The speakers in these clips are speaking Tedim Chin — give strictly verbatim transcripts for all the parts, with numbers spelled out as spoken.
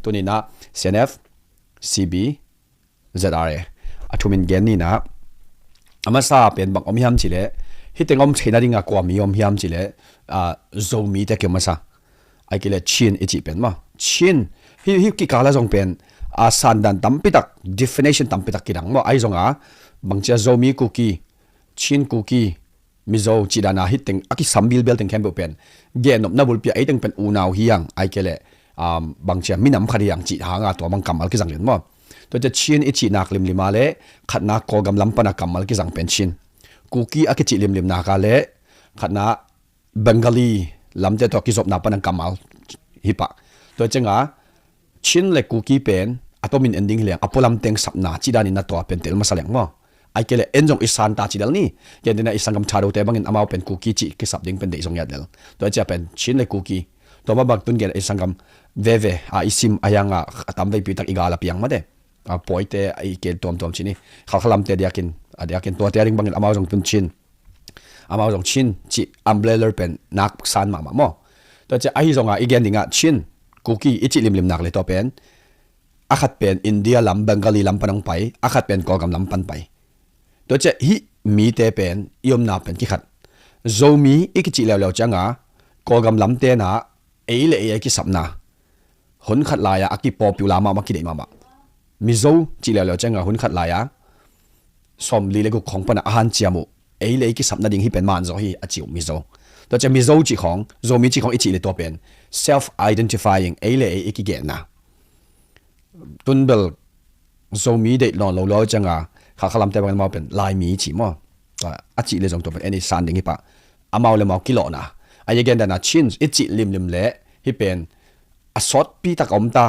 Tuni-in ah C N F, C B, Z R A, a thumin gen ni-in ah, a masa pen bang om hiam cih leh, hih teng om theihna dingah kua mi om hiam cih leh, ah, Zomite kia masa. Ahih kei leh Chin i cih pen maw, Chin, hih, hih kikal ah zong pen, ah, sandan tampi tak, definition tampi tak kidang maw. Ahi zongin, bangci-a Zomi, Kuki, Chin, Kuki, Mizo cih dan a hih teng a kisam bilbel teng khempeuh pen gennopna bulpi ah ei teng pen unau hi hang, ahih kei leh, um, bangci-a minam khat hi hang cih hang a tua bang kammal kizang hi maw. Tua ciang Chin i cih nak limlim a leh khatna Kawlgam lam pan a kammal kizang pen Chin. Kuki a kicih limlim nak a leh khatna Bengali lamte tawh kizopna pan a kammal hi pah. Tua ciangin Chin le Kuki pen a tomin en ding hi leng a pualam teng sapna cih danin a tua pen tel masa leng maw. Ahih kei leh en zong i san ta ci lel ni. Gentehna i sanggam Thadote bangin amau pen Kuki cih kisap ding pen deih zong hi lel. Tua ciang pen Chin le Kuki, tua mah bang tun gen i sanggam veve a i sim a hi hang a, a tam veipi tak i gal a piang mah te, a, Pawite a i kel tuamtuam ci ni, Khalkha lamte diakin, a diakin tuate a ding bangin amau zong tun Chin, amau zong Chin cih umbrella pen nak san mahmah maw. Tua ciang ahi zongin i gen dingah Chin, Kuki i cih limlim nak leh tua pen a khat pen India lam, Bengali lam pan hong pai, a khat pen Kawlgam lam pan pai. Tua ciang hih mite pen i omna pen kikhat. Zomi i kicih leuleu ciangin Kawlgam lamte in ah ei le ei a kisapna, hun khat lai-a a kipopular mahmah, kideih mahmah. Mizo cih leuleu ciangin hun khat lai-a sawmli le guk khong pan a hanciam uh, ei le ei kisap nading hih pen man zaw hi a ci uh Mizo. Tua ciang Mizo cih khong, Zomi cih khong i cih leh tua pen self identifying, ei le ei i kigenna. Tun bel Zomi deih nawn lo lua ciangin Khalkha lamte bangin amau pen Laimi ci maw. Tua a cih leh zong tua pen en i san ding hi pah. Amau le amau kilawhna. A i gen dan a Chin i cih limlim leh hih pen a sawtpi tak a om ta,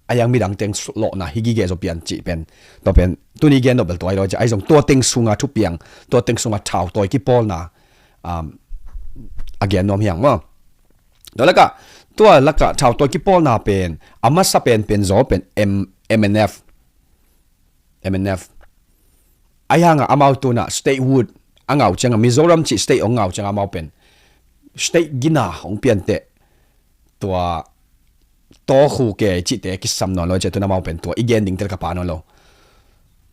a hi hang midang teng lawhna hi gige zaw pian cih pen, tua pen tuni gen nop bel tua hi lo ciang, ahi zong tua teng sunga thupiang, tua teng sunga thautawi kipawlna, um, a gen nuam hi hang maw. Tua lakah, tua lakah thautawi kipawlna pen a masa penpen zaw pen M-, M N F. M N F. Ahi hang a amau tun ah statehood a ngah uh ciangin, Mizoram cih state hong ngah uh ciangin amau pen state gina hong pian teh, tua Taw Khuh Kei cihte kisam nawn lo ciang tun amau pen tua i gen ding tel ka pha nawn lo.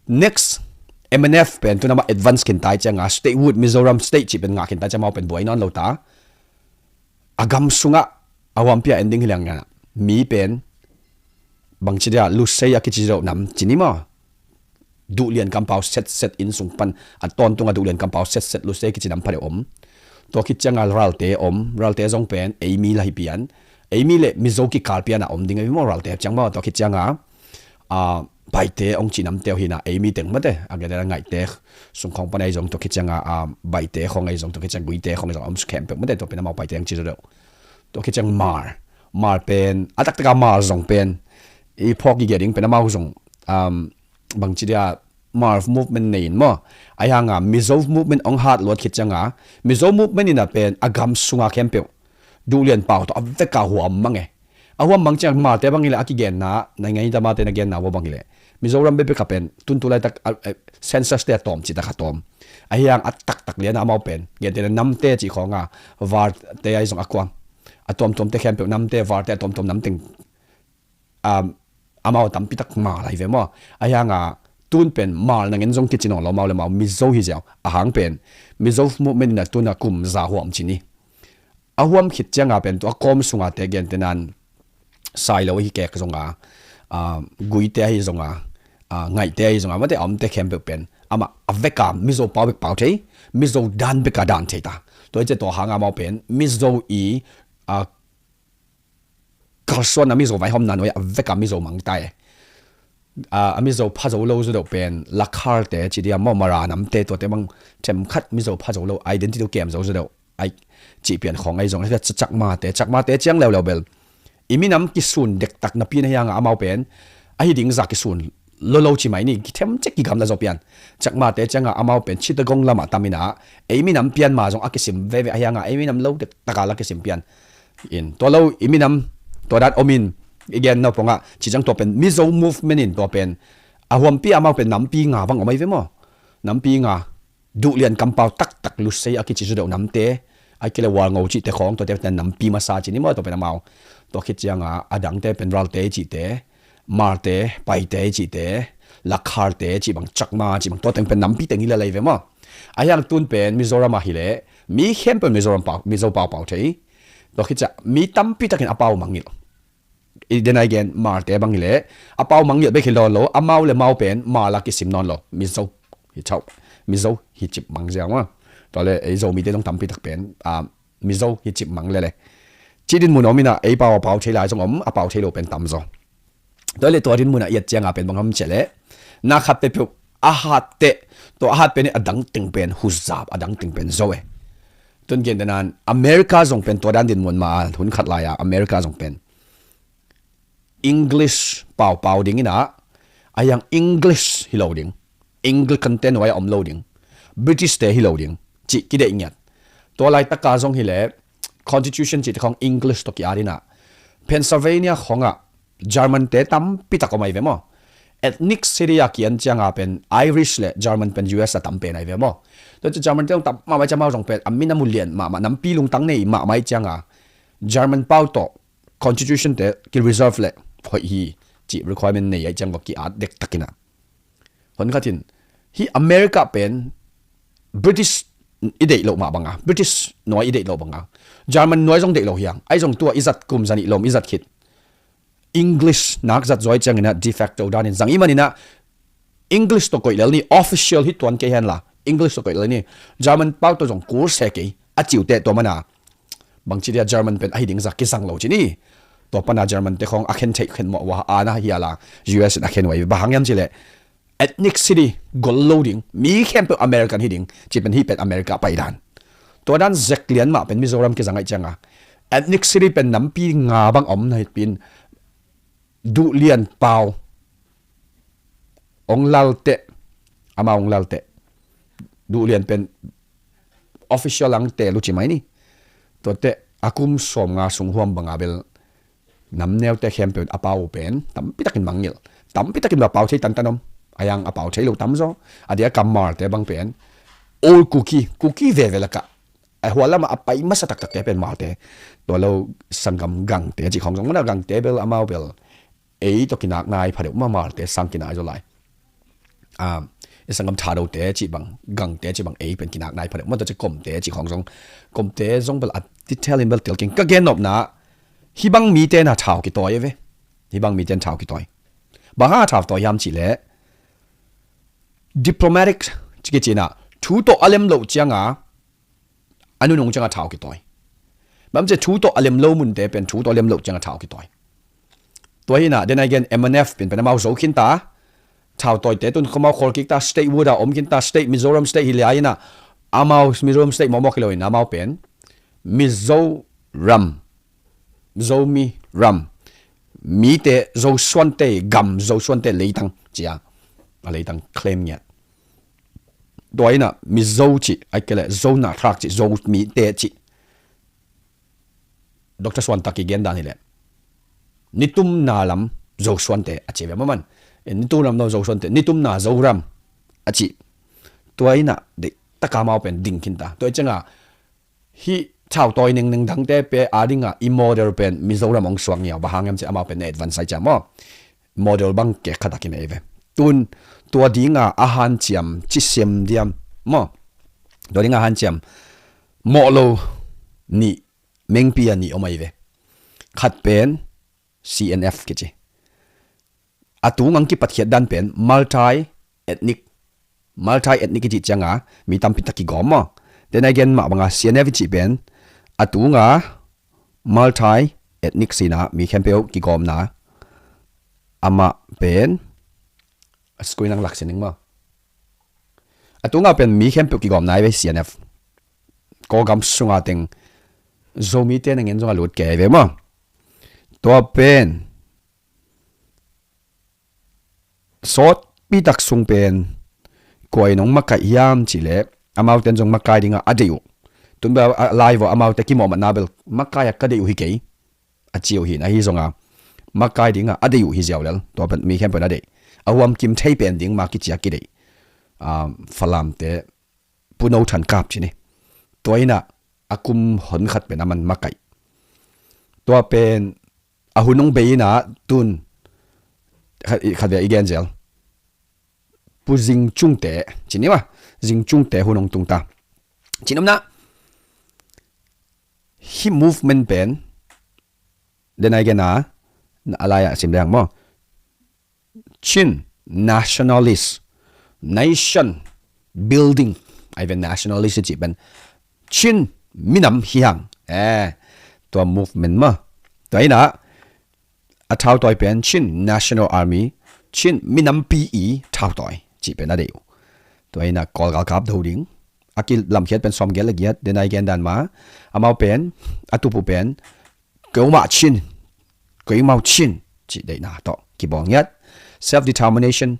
Next, M N F pen tun amau advance khin ta ciangin statehood, Mizoram state cih pen ngah khin ta ciangin amau pen buai nawn lo ta. A gam sungah a huampi a en ding hi leng a, mi pen bangci dia Lusei a kici deuh nam ci ni maw. Duhlian kampau setset, inn sung pan a tawntung a Duhlian kampau setset Lusei kici nam pha deuh om. Tua khit ciangin Ralte om, Ralte zong pen eimi lah hi pian. Eimi le Mizo kikal pian a om ding a hi maw, Ralte ciang maw. Tua khit ciangin, ah, Baite hong ci namte uh hi na, eimi teng mate, a gede a Ngaihte sung khawng pan ahi zong, tua khit ciangin, ah, Baite khawng ahi zong, tua khit ciangin Guite khawng ahi zong, a om khempeuh mate, tua pen amau Baite hong ci zaw deuh. Tua khit ciang Hmar. Hmar pen, a taktak a Hmar zong pen i phawk gige ding pen amau zong, um, bangci dia Hmar movement nei in maw. Ahi hang a Mizo movement hong hat luat khit ciangin, Mizo movement in a pen a gam sunga khempeuh Duhlian pau tawh a vek a huam mang e. A huam mang ciang Hmarte bang hi leh a kigenna, na ngai ta mate na genna uh bang hi leh, Mizoram bekbek a pen tun tu laitak, a, a, census te a tawm cih tak a tawm. Ahi hang a taktak lian a amau pen, gentehna namte cih khawng a, Varte ahi zong a kuam, a tuamtuamte khempeuh namte, Varte a tuamtuam nam teng, um, amau tampi tak Hmar ahi ve maw. Ahi hang a tun pen Hmar nang en zong kici nawn lo, amau le amau Mizo hi ziau. A hang pen Mizo movement in a tun a kum za huam ci ni. A huam khit ciangin pen tua kawm sunga te, gentehna Sailo hi kek zong a, ah, Guite ahi zong a, ah, Ngaihte ahi zong a, mate a omte khempeuh pen amah a vek a Mizo pau bek pau thei, Mizo dan bek a dan thei ta. Tua hi ciang tua hang a amau pen Mizo i, ah, kalsuanna, Mizo vaihawmna nuai a vek a Mizo mang ta e. Ah, a Mizo pha zo lo zaw deuh pen Lakhalte ci dia maw, Mara namte, tuate bang themkhat Mizo pha zo lo, identity uh kem zo zaw deuh. Ai, cih pian khawng ahi zong, Chakmate, Chakmate ciang leuleu bel i minam kisun dektak napi in ahi hang a amau pen ahi ding zah kisun lo lo ci mai ni, kithemcik kigamla zaw pian. Chakmate ciangin amau pen Chittagong lamah tam in a, ei minam pian mah zong a kisim veve ahi hang a, ei minam lo dektak a la kisim pian. In, tua lo i minam, tua dan om in, i gen nop hong a, ci ciang tua pen Mizo movement in tua pen a huampi a amau pen nampi nga bang om ahi ve maw. Nampi nga, Duhlian kampau taktak Lusei a kici zaw deuh namte, ahih kei leh Walngo cihte khawng, tuate pen nampi masa ci ni maw, tua pen amau. Tua khit ciangin a dangte pen Ralte cihte, Hmarte, Paite i cihte, Lakhalte cih bang, Chakma cih bang, tua teng pen nampi teng hi lel lai ve maw. A hiang tun pen Mizoram ah hi leh mi khempeuh in Mizoram pau, Mizo paupau thei. Tua khit ciah mi tampi takin a pau mangngilh. I, then again, Hmarte bang hi leh a pau mangngilh bek hi nawn lo, amau le mau pen Hmar la kisim nawn lo, Mizo hi tho, Mizo hi cip mang ziau maw. Tua le ei Zomite zong tampi tak pen, ah, Mizo hi cip mang lel e. Cih dinmun om in ah, ei pau a pau thei lai zong om, a pau thei lo pen tam zaw. Tua le tua dinmun ah i et ciang a pen bang om ci leh, na khat peuhpeuh a hat teh, tua a hat pen in a dang teng pen huzap, a dang teng pen Zo e. Tun gen dan an America zong pen tua dan dinmun mah a, hun khat lai a America zong pen English paupau ding in ah, a hiang English hi lo ding, Anglican te nuai a om lo ding, British te hi lo ding cih kideih ngiat. Tua laitak a zong hi leh Constitution cihte khong English tawh ki-at in ah, Pennsylvania khong ah German te tampi tak om ahi ve maw. Ethnicity a ki-en ciang a pen Irish le German pen U S a tam pen ahi ve maw. Tua ciang German te zong tam mahmah ciang, amau zong pen a min a mu lian mahmah, nampi lungtang nei mahmah ahi ciang a, German pau tawh Constitution te ki-reserve le hoih hi cih requirement nei ahi ciang, va ki-at dektak in ah. Hun khat in, hih America pen British i deih loh mah bang a, British nuai i deih loh bang a, German nuai zong deih lo hi hang. Ahi zong tua i zat kum za nih lawm i zat khit, English nak zat zaw ahi ciang in ah de facto dan in zang i hih man in ah, English tawh koih lel ni, official hi tuan kei hen la, English tawh koih lel ni, German pau tawh zong kul se kei a ci uh teh, tua man a bangci dia German pen ahi ding zak kizang lo ci ni. Tua pan a German te khong a khen theih khen mawh uh a, a na hi a la, U S in a khen uh ahi ve. Bang hang hiam cih leh ethnicity gol lo ding, mi khempeuh American hi ding cih pen, hih pen America pai dan. Tua dan zek lian mah pen Mizoram kizang ahi ciang a, ethnicity pen nampi nga bang om na hi pin, Duhlian pau, ong lal teh, amau ong lal teh, Duhlian pen official ang teh lu ci mai ni. Tua teh a kum sawm nga sung huam bang a bel namneu te khempeuh a pau uh pen tampi takin mangngilh, tampi takin va pau thei tantan om. A hiang a pau thei lo tam zaw. A dia ka Hmarte bang pen Old Kuki, Kuki veve lak ah, a hua lam ah a pai masa taktak te pen Hmarte. Tua lo sanggam Gangte cih khong zong, mana Gangte bel amau bel ei tawh kinak nai pha deuh mah, Hmarte sang kinai zaw lai. Ah, i sanggam Thadote cih bang, Gangte cih bang, ei pen kinak nai pha deuh mah. Tua ciang Komte cih khong zong, Komte zong bel a detail in bel tel keng. Ka gen nopna, hih bang mite na thau kitawi e ve. Hih bang mite na thau kitawi. Bang hang a thau tawi hiam cih leh, diplomatic ci kici in ah, thu tawh a lem loh ciang a, a nunung ciang a thau kitawi. Bang ci thu tawh a lem lo munte pen thu tawh a lem loh ciang a thau kitawi. Tua hi in ah, then again, M N F pen pen amau zo khin ta. Thau tawite tun khong amau khol kik ta, state word a om khin ta, state, Mizoram state hi lai in ah, amau Mizoram state mawkmawk hi lo in amau pen Mizoram, Zomi ram, mite, Zosuante gam, Zosuante leitang ci a, a leitang claim ngiat. Tua in ah Mizo cih, ahih kei leh Zo na thlak cih, Zo mite cih, Doctor Suantak i gen dan hi leh, nitumna lam Zosuante a ci ve maw man. Eh, nitumna lam Zosuante, nitumna Zoram a ci. Tua in ah deih tak a amau pen ding khin ta. Tua hi ciang a, hih thau tawi nengneng dangte pen a ding a i model pen Mizoram ong suak ngiau, bang hang hiam cih leh amau pen na advance ahi ciang maw. Model bang kek khat a kinei ve. Tun tua ding a a hanciam ci sem diam maw. Tua ding a hanciam mawh lo nih, mengpi a nih om ahi ve. Khat pen C N F kici. A tung a kipatkhiat dan pen multi ethnic. Multi ethnic i cih ciang a mi tampi tak kigawm maw. Then again, mah bang a C N F i cih pen a tung a multi ethnic si in ah mi khempeuh kigawmna. Amah pen screen ah lak sin ning maw. A tung a pen mi khempeuh kigawmna ahi ve C N F. Kawlgam sung a teng Zomite na ngen zong a lut kei ahi ve maw. Tua pen sawtpi tak sung pen kua in ong makaih hiam cih leh, amaute in zong makai ding a a deih uh. Tun bel a lai vawh amaute kimawhmatna bel makai a ka deih uh hi kei a ci uh hi in, ahi zong a makai ding a a deih uh hi ziau lel. Tua pen mi khempeuh in a deih, a huamkim thei pen ding mah kici a kideih. Ah, Falamte Pu No Than Kap ci ni. Tua in ah a kum hon khat pen aman makaih. Tua pen a hun ong bei in ah tun khat, khat ve i gen zel. Pu Zing Cung te, ci ni maw, Zing Cung te hun hong tung ta. Cih nopna, hih movement pen, den a i gen a, a lai-ah sim leng maw, Chin nationalist, nation building, a i ve nationalist i cih pen Chin minam hi hang. Eh, tua movement maw. Tua in a, a thautawi pen Chin National Army, Chin minampi i thautawi cih pen a deih uh. Tua in a Kawl galkap do ding. A kilamkhiat pen sawmgiat le giat, den a i gen dan mah. Amau pen, a tup uh pen, keimah Chin, keimau Chin, cih deihna tawh kibawl ngiat. Self determination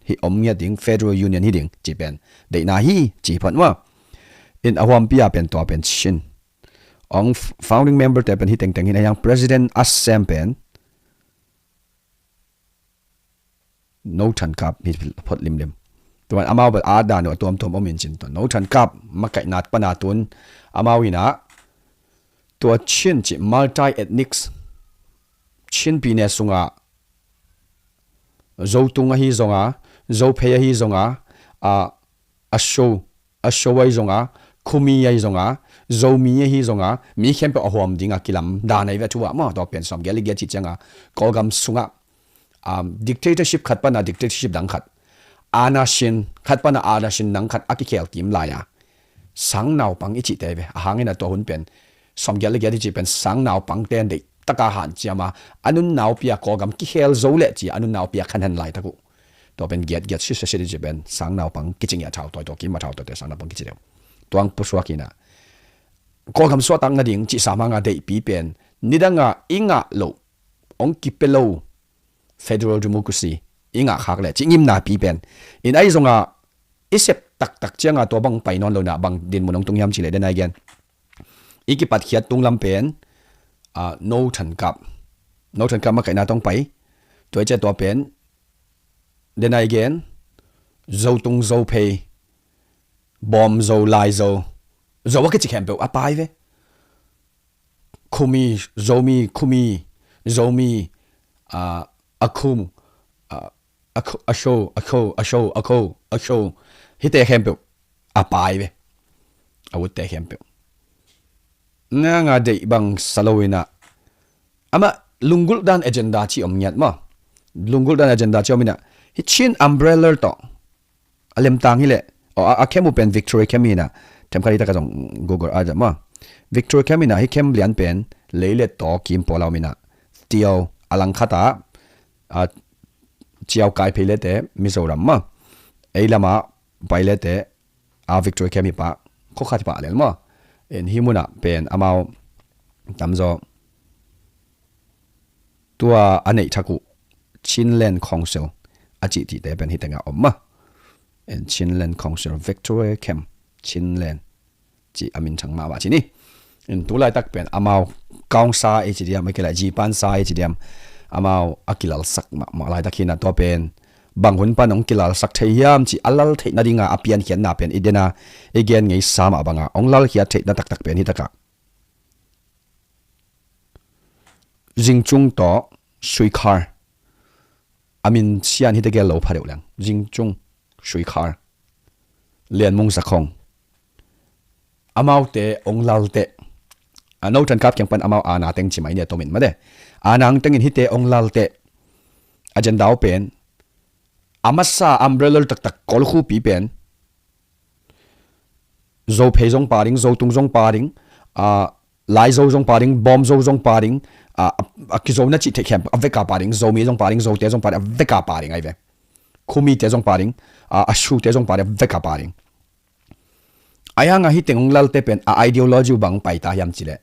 hi om ngiat ding, Federal Union hi ding, cih pen deihna hi, ci phot maw. In a huampi a pen tua pen Chin. Hong f-, founding member te pen hi tengteng hi na hiang, president a sem pen No Than Kap hi phot limlim. Tua amau bel a dan uh a tuamtuam om in cin tua No Than Kap makaihna pan a tun amau in a tua Chin cih multi-ethnics, Chin pi ne sungah Zotung ahi zongah, Zophei ahi zongah, a, a Sho, a Sho ahi zongah, Khumi ahi zongah, Zomi ahi zongah, mi khempeuh a huam dingah kilam dan ahi ve thu ah maw, tua pen sawmgiat le giat cih ciangah Kawlgam sungah, um, dictatorship khat pana dictatorship dang khat, aana sin khat pana aana sin dang khat a kikhel kim lai-a sang naupang i cihte ve. A hangin a tua hun pen sawmgiat le giat i cih pen sang naupangte deih taka hanciam a, a nun naupi a Kawlgam kikhel zo leh ci a, a nun naupi a khanhen laitak uh. Tua pen giatgiat sitsasit i cih pen sang naupang kici ngiat thautawi, tua kim a thautawite sang naupang kici deuh. Tua hong pusuak in a Kawlgam suahtak nading cih sam hang a deihpi pen nidang a i ngah loh, hong kipia lo federal democracy i ngah khak leh cih ngimnapi pen. In ahi zongah i sep taktak ciangah tua bang pai nawn lo in a bang dinmun hong tung hiam cih leh den a i gen, i kipatkhiat tunglam pen, ah, No Than Kap, No Than Kap makaihna tawh hong pai. Tua i ciah tua pen den a i gen, Zotung, Zophei, Bawm Zo, Lai Zo, Zo a kici khempeuh a pai ve. Khumi, Zomi, Khumi, Zomi, ah, a Khum, ah, a Kho, a Sho, a Kho, a Sho, a Kho, a Sho. Hihte khempeuh a pai ve. A utte khempeuh. Nang a deih bang sa lo in a, amah lunggulh dan agenda cih om ngiat maw. Lunggulh dan agenda cih om in a, hih Chin umbrella tawh a lemtang hi leh, aw, a, a camp uh pen Victory Camp hi in a, themkhat hi tak a zong Google a zat maw. Victory Camp hi in a, hih camp lian pen lei le taw kim pawl a om in a, Tiau a langkhat ah, a, Ciau Kai Phei lete Mizoram maw, ei lamah pai lete a Victory Camp hi pah, khua khat hi pah lel maw. En hih munah pen amau tamzaw tua a neih thak uh Chinland Council a cih cihte pen hih tengah om maw. En Chinland Council Victory Camp, Chinland cih a minthang mahmah ci ni. En tu laitak pen amau kaungsa i ci diam, a kei leh jipansa i ci diam, amau a kilalsak mahmah laitak hi in a, tua pen bang hun pan hong kilalsak thei hiam cih a lal theih nadinga a piankhiatna pen i den a, i gen ngeisa mah banga hong lalkhiat theihna taktak pen hih takah Zingcung tawh Suikhar, a min sian hite gel lo pha deuh leng, Zingcung, Suikhar, Lianmung Zakhong, amaute hong lal teh, a No Than Kap kiang pan amau aana teng ci mai ni a tomin mate, aana hong tengin hihte hong lal teh agenda uh pen a masa umbrella taktak Kawl khuapi pen Zophei zong pah ding, Zotung zong pah ding, a, Laizo zong pah ding, Bawmzo zong pah ding, a, a, a kizona cih theih khempeuh a veka pah ding, Zomi zong pah ding, Zote zong pah ding, a veka pah ding ahi ve. Khumite zong pah ding, a, a Shute zong pah ding, a veka pah ding. Ahi hanga hih teng hong lalte pen a ideology uh bang pai ta hiam cih leh,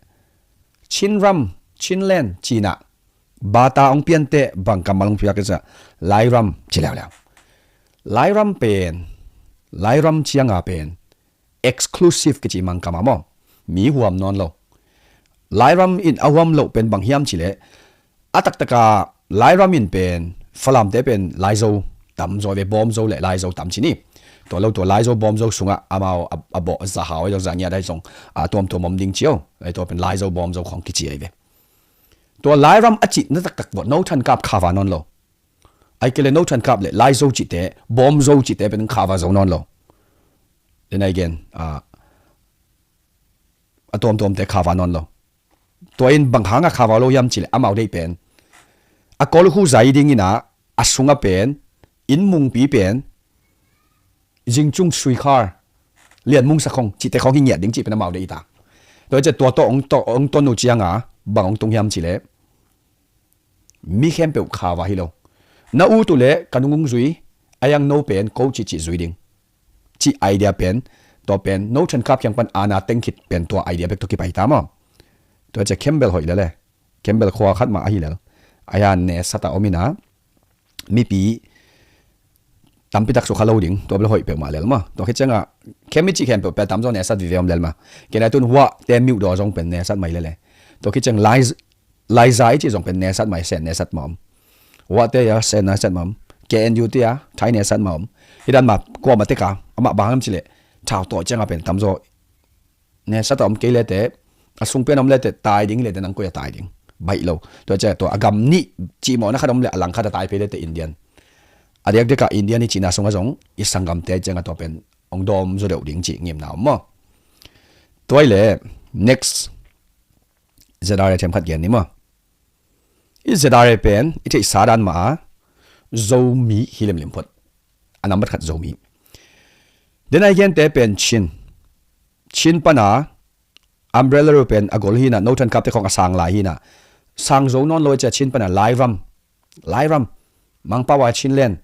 Chinram, Chinland ci in a, bata hong pian teh bang kammal hong piak i cih leh, Lairam ci leuleu. Lairam pen, Lairam cianga pen exclusive kici Mangkam a maw, mi huam nawn lo. Lairam in a huam loh pen bang hiam cih leh, a taktaka Lairam in pen Falamte pen Laizo tam zaw ve, Bawmzo le Laizo tam ci ni. Tua lo tua Laizo Bawmzo sungah amau a, a bawh Zahau ahi zong, Zangiat ahi zong, a tuamtuam om ding ci o. Ahi tua pen Laizo Bawmzo khawng kici ahi ve. Tua Lairam a cihna taktak vawt No Than Kap kha va nawn lo. Ai kei le no than kap le lai zo cihte, bawm zo cihte pen khava zo nawn lo. Then again, a, a tuamtuamte khava nawn lo. Tua in bang hanga khava lo hiam cih le amau deih pen a kawl khu zai dingin a, a sunga pen inn mungpi pen zingcung suikhar, lian mungsa khong cihte khong hi ngiat ding cih pen amau deih ta. Tua ciah tua tawh ong ton uh cianga bang ong tung hiam cih le mi khempeuh khava hi lo. Na ut uh le ka nung ung zui, a yang no pen ko cihcih zui ding cih idea pen, tua pen no than kap kiang pan ana teng khit pen tua idea bek tawh kipai ta maw? Tua ciah Campbell hoih lel e. Campbell khua khat mah ahi lel. A yan nesat a om ina mipi tampi tak sukha lo ding, tua bel hoih peuhmah lel maw? Tua khit cianga khem i cih khempeuh pen tamzaw nesat vive om lel mah. Kei nai tun huah te miuh daw zong pen nesat mai lel e. Tua khit ciang lai, laiza i cih zong pen nesat mai, sen nesat mah om. Huah te ya sen nesat mah om. K N U te ya thai nesat mah om. Hi dan mah kuamah teka amah bang hiam cih le thau tawi cianga pen tamzaw nesat a om kei lete, a sung pen om lete tai ding lete nang koi a tai ding. Baih lo. Tua ciah tua a gam nih cihmawhna khat om le a lang khat a tai phei lete Indian. A diakdiakah Indian i cihna sungah zong i sanggamte ciangah tua pen ong dawm zaw deuh ding cih ngimna om maw? Tua i le next Z R A them khat gen ni maw? I Z R A pen i theihsa dan mah a Zomi hi limlim phot. A nambat khat Zomi. Den a i gente pen Chin. Chin pana umbrella ru pen a gol hina, no than kapte khong a sang lai hina. Sang zo nawn lo i cia Chin pana Lairam. Lairam. Mangpau a Chinland.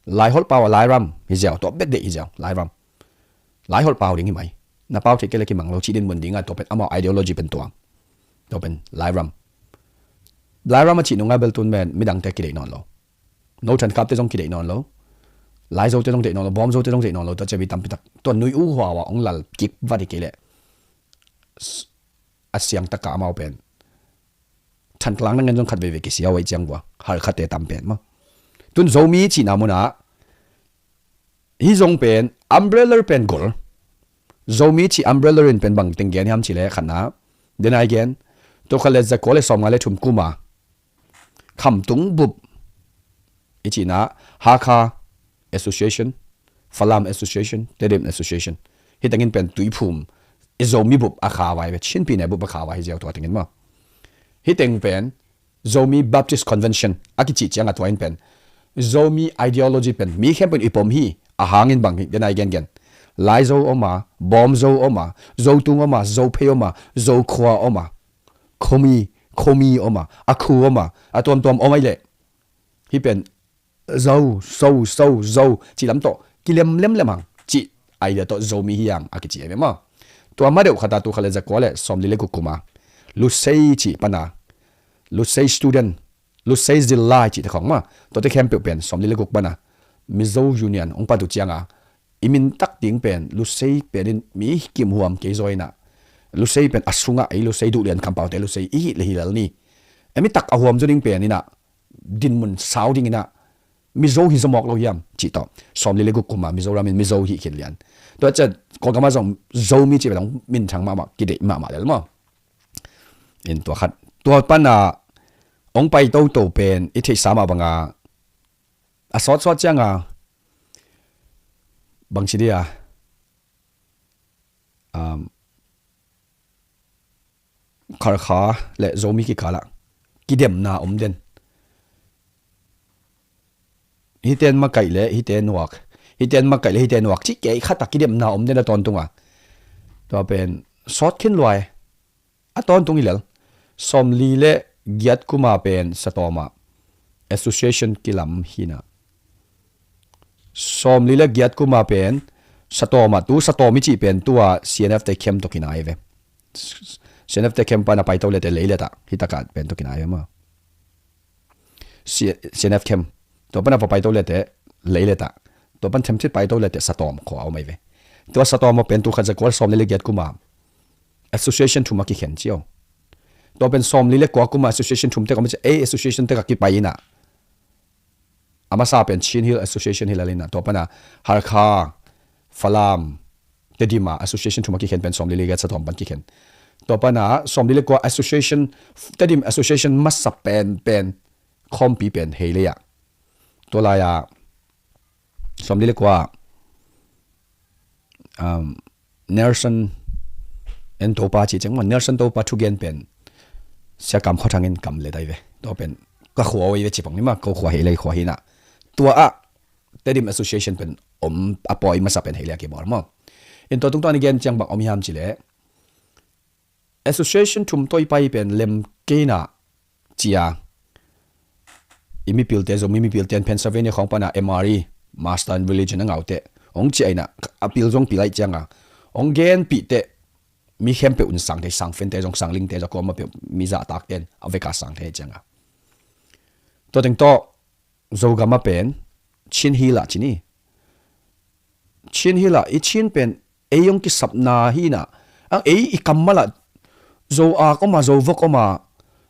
Laiholh pau a Lairam. Hi ziau. Tua bek deh hi ziau. Lairam. Laiholh pau ding hi mai. Na pau theih kei le kimang lo cih din mun dinga tua pen amau ideology pen tua. Tua pen Lairam. Lairam a cih nunga bel tun men midangte kideih nawn lo. No than kapte zong kideih nawn lo. Laizote zong deih nawn lo. Bawmzote zong deih nawn lo. Tua cia mi tampi tak tua nui u huawa ong lal kik vat hi kei le a siang taka amau pen Thantlang nangen zong khat veivei kisia uh aih ciang vua. Har khatte tam pen maw? Tun Zomi cihna munah hi zong pen umbrella pen gol. Zomi cih umbrella in pen bang teng gen hiam cih le khatna. Den a i gen. Tua khat le zakua le sawmnga le thum kuma Khamtung bup i cihna Hakha Association, Falam Association, Tedim Association. Hi tengin pen tuiphum i Zomi bup a kha vai ve, Chin pine bup a kha vai hi ziau tua tengin maw? Hi teng pen Zomi Baptist Convention a kicih cianga tua in pen Zomi ideology pen mi khempeuh i pom hi. A hangin bang hi, den a i gengen. Laizo oma, Bawmzo oma, Zotung oma, Zophei oma, Zokhua oma, Khomi, Khomi oma, a khu oma, a tuamtuam oma i leh. Hi pen Zo, so, so, Zo cih lam tawh kilemlem lemhang cih idea tawh Zomi hi ang a kici ei ve maw? Tua ma deuh khata tu kha le zakua le sawmli le guk kuma Lusei cih pana Lusei student, Lusei zillai cih te khong maw? Tuate khempeuh pen sawmli le guk pana Mizo Union ong pat uh cianga i mintak ding pen Lusei pen in mi kimhuam kei zaw inah Lusei pen a sungah ei Lusei duhlian kampaute Lusei i hih le hilal ni. Emi tak a huam zaw ding pen inah dinmun sau ding inah Mizo hi zaw mawk lo hiam cih tawh sawmli le guk kuma Mizoram in Mizo hih khin lian. Tua cian Kawlgama zong Zomi cih pen ong minthang mahmah kideih mahmah lel maw? In tua khat tua pana ong pai toto pen i theihsa mah banga a sawtsawt cianga bangci dia um, Kharkha le Zomi kikalah kidemna om den. Hiten makaih le hite nuak, hiten makaih le hite nuak cih kei khatah kidemna om den a tawntunga tua pen sawt khin luai. A tawntung i lel sawmli le giat kuma pen satawma association kilam hina. Sawmli le giat kuma pen satawma tu satawm i cih pen tua C N F te khem tawh kinai ve. C N F te khem pana paito lete leiletah hitaka pen tawh kinai ve maw? C N F khem. Tua pana va paito lete leiletah. Tua pan themthit paito lete satawm khua a om ai ve. Tua satawm a pen tu khat zakua sawmli le giat kuma association thum a kikhen cio. Tua pen sawmli le kua kuma association thum tek om cia ei association tek a kipai inah a masa pen Chin Hill Association hi lalinah tua pana Harkha, Falam, Tedima association thum a kikhen pen sawmli le giat satawm pan kikhen. Tua pana sawmli le kua association, Tedim association masa pen pen khawmpi pen hei leiah Tua lai-a sawmli le kua, um, Nelson en Topa ci ciang maw, Nelson Topa thugen pen Sia Kam Khua Thang in kam le dai ve. Tua pen ka khua oi ve ci pong ni maw, ko khua hi lei khua hi na. Tua ah Tedim Association pen om a pawi masa pen hi lei a kibawl maw. In tua tungtawn i gen ciang bang om hiam ci leh, association thum tawi pai pen lem kei na cia i mipilte, Zomi mipilte in Pennsylvania khawng pana M R E, Master in Religion a ngaute hong cia ina, a pil zong pil aih cianga hong genpihte mi khempeuh in sang thei, sang fente zong, sang lingte zong, kuama peuh mi zahtakte in a veka sang thei cianga. Tua teng tawh Zogam a pen Chin Hill ah ci ni. Chin Hill ah i Chin pen ei hong kisapna hi na, ang ei i kammal ah Zo ak om a, Zo vok om a,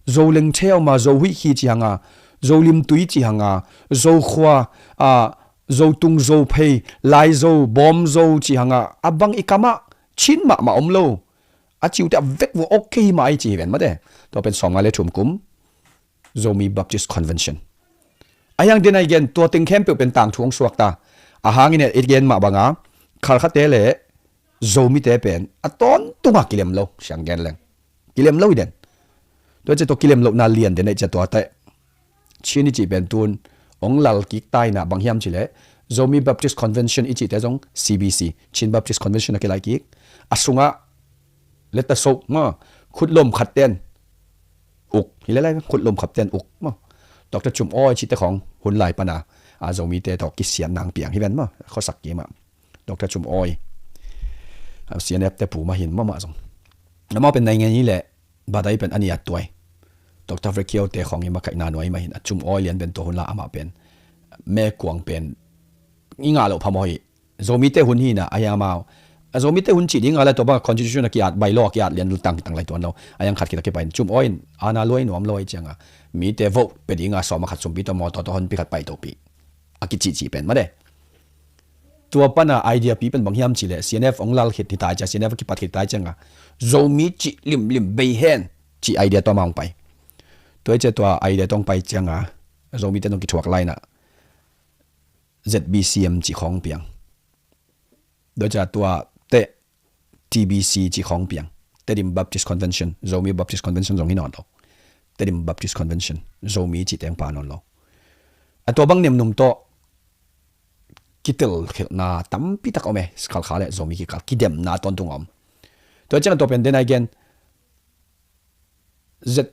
Zo lengthe om a, Zo huihkhi ci hanga, Zo limtui ci hanga, Zo khua, a, Zo tung, Zo phei, Lai Zo, Bawm Zo ci hanga, a bang i kamah Chin mahmah om lo. A ciute a vek vua ok kei hi mah ai ci hi ven mate. Tua pen sawmnga le thum kum Zomi Baptist Convention. A hiang den a i gen tua teng khempeuh pen tangthu hong suakta. A hangin i gen mah banga Khalkhate le Zomite pen a tawntunga kilem lo, siang gen leng. Kilem lo i den. Tua cia tua kilem lohna lian den a i cia tua teh Chin i cih pen tun hong lal kik ta ina bang hiam ci leh Zomi Baptist Convention i cihte zong C B C, Chin Baptist Convention a kilai kik. A sungah leta so ma khutlom khat ten uk hi lelai, khutlom khat ten uk ma Doctor Cum Awi cihte khawng hun lai pana a Zomite tawh kisiat nang piang hi ven ma, khuasak kima Doctor Cum Awi, a, C N F te pu mah hin mahmah zong. Amau pen nai ngei hi leh badai pen a niat tuai. Doctor Vekio te khawng i makaihna nuai mah hin a Cum Awi lian pen tua hun la amah pen mekuang pen i ngah loh phamawh hi. Zomite hun hi na a hiang amau a Zomite hun cih ding a le tua bang constitution a ki-at, bylaw a ki-at lian tang tang lai tuan lo. A hiang khat khit a kipai in Cum Awi in ana luai nuam lo ahi cianga mite vote pe dinga sawm a khat sumpi tawh mawtaw tawh honpi khat pai topi a kicihcih pen made. Tua pana idea pi pen bang hiam ci leh C N F hong lal khit hi tai cia, C N F a kipat khit tai cianga Zomi cih limlim bei hen cih idea tua ma hong pai. Tua i cia tua idea tua hong pai cianga Zomite nong kithuak laina Z B C M cih khawng piang. Tua cia tua teh T B C cih khawng piang. Tedim Baptist Convention, Zomi Baptist Convention zong hi nawn lo. Tedim Baptist Convention, Zomi cih teng pa nawn lo. A tua bang nemnum tawh kitel khelhna tampi tak om e, Khalkha le Zomi kikal kidemna tawntung a om. Tua ciang a tua pen den a i gen Z,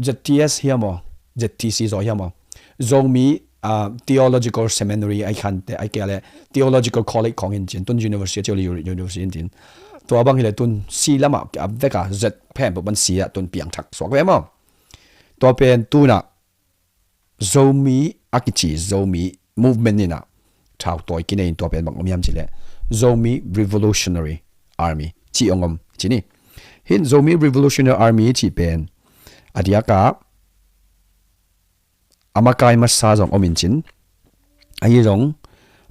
Z T S hiam aw, Z T C zaw hiam aw, Zomi, ah, Theological Seminary ai khante ai kia le Theological College khawng hin cin, tun university, Theological University hin cin. Tua bang hi le tun si lamah a veka Z phem peuh pan si ah tun piangthak suak ve maw. Tua pen tunah Zomi a kici Zomi movement inah thautawi kinei in tua pen bang om hiam ci leh Zomi Revolutionary Army cih ong om ci ni. Hin Zomi Revolutionary Army cih pen a diakah a makai masa zong om in cin, ahi zong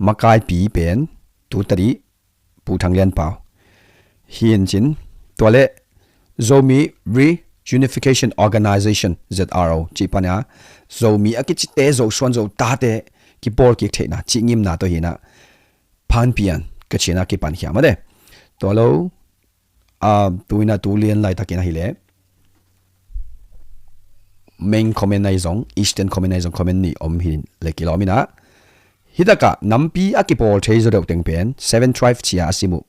makaipi pen tu tadih Pu Thang Lian Pau hi in cin, tua le Zomi Reunification Organization, Z R O cih pana Zomi a kicite, Zosuan Zotate kipawl kik theihna cih ngimna tawh hinah Phanpian ka cina kipan khiam a de. Tua lo, a, tuina tu lian laitakin ahi le Main Command ahi zong, Eastern Command ahi zong, command nih om hi le kilawm inah. Hitakah nampi a kipawl thei zaw deuh teng pen Seven Tribe cia a sim uh.